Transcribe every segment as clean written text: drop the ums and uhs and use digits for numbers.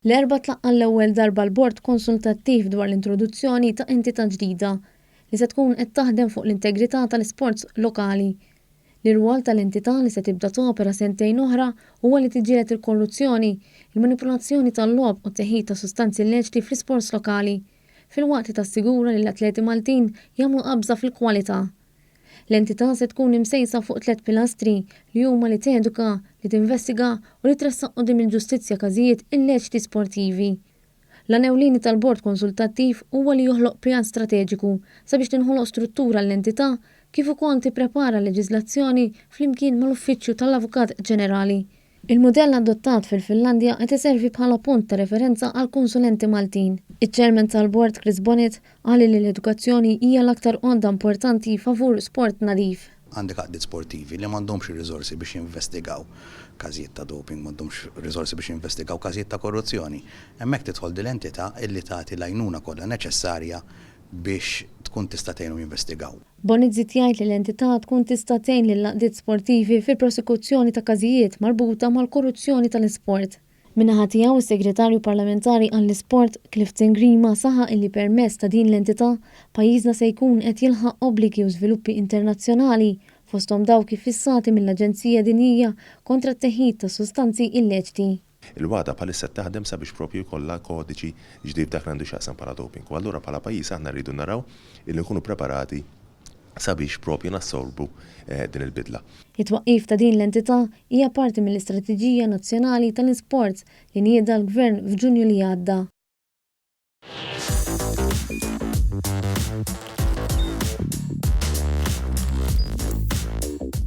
L-Erbgħa tlaqqa' għall-ewwel darba l-Bord Konsultattiv dwar l-introduzzjoni ta' entità ġdida li se tkun qed taħdem fuq l-integrità tal-isports lokali. L-irwol tal-entità li se tibda topera sentejn oħra huwa li tiġġieled il-korruzzjoni, il-manipulazzjoni tal-logħob u t-teħid ta' sustanzi illeċti fl-isports lokali, filwaqt li tassigura li l-atleti Maltin jagħmlu qabża fil-kwalità. L-entità se tkun imsejsa fuq tlett pilastri li huma li teduka, li tinvestiga u li tressaq quddiem il-ġustizzja każijiet illeċiti sportivi. L-għan ewlieni tal-Bord Konsultattiv huwa li joħloq pjan strateġiku sabiex tinħoloq struttura għall-entità kif ukoll tipprepara leġiżlazzjoni flimkien mal-Uffiċċju tal-Avukat Ġenerali. Il-mudell adottat fil-Finlandja qed iservi bħala punt ta' referenza għall-konsulenti Maltin. Iċ-Chairman tal-Bord Chris Bonett qal li l-edukazzjoni hija l-aktar għodda importanti favur sport nadif. Għandek għaqdiet sportivi li m'għandhomx ir-riżorsi biex jinvestigaw każijiet ta' doping, m'għandhomx riżorsi biex jinvestigaw każijiet ta' korruzzjoni. Hemmhekk tidħol din l-entità illi tagħti l-għajnuna kollha neċessarja biex tkun tista' tgħinhom jinvestigaw. Bonett żied jgħid li l-entità tkun tista' tgħin lill-għaqdiet sportivi fil-prosekuzzjoni ta' każijiet marbuta mal-korruzzjoni tal-isport. Min-naħa tiegħu s-Segretarju Parlamentari għall-Isport, Clifton Grima saħaq illi permezz ta' din l-entità, pajjiżna se jkun qed jilħaq obbligi u żviluppi internazzjonali fosthom dawk iffissati mill-Aġenzija Dinjija kontra t-Teħid ta' Sustanzi Illeċti. Il-WADA bħalissa qed taħdem sabiex proprju jkollha kodiċi ġdid f'dak li għandu x'jaqsam bħala doping. U allura bħala pajjiż aħna rridu naraw illi nkunu preparati sabiex proprju nassorbu din il-bidla. It-twaqqif ta' din l-entità hija parti mill-Istrateġija Nazzjonali tal-Isports li nieda l-Gvern f'Ġunju li għadda.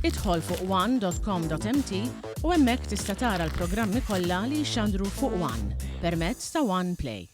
Idħol fuq one.com.mt u hemmhekk tista' tara l-programmi kollha li jixxandru fuq One permezz ta' One Play.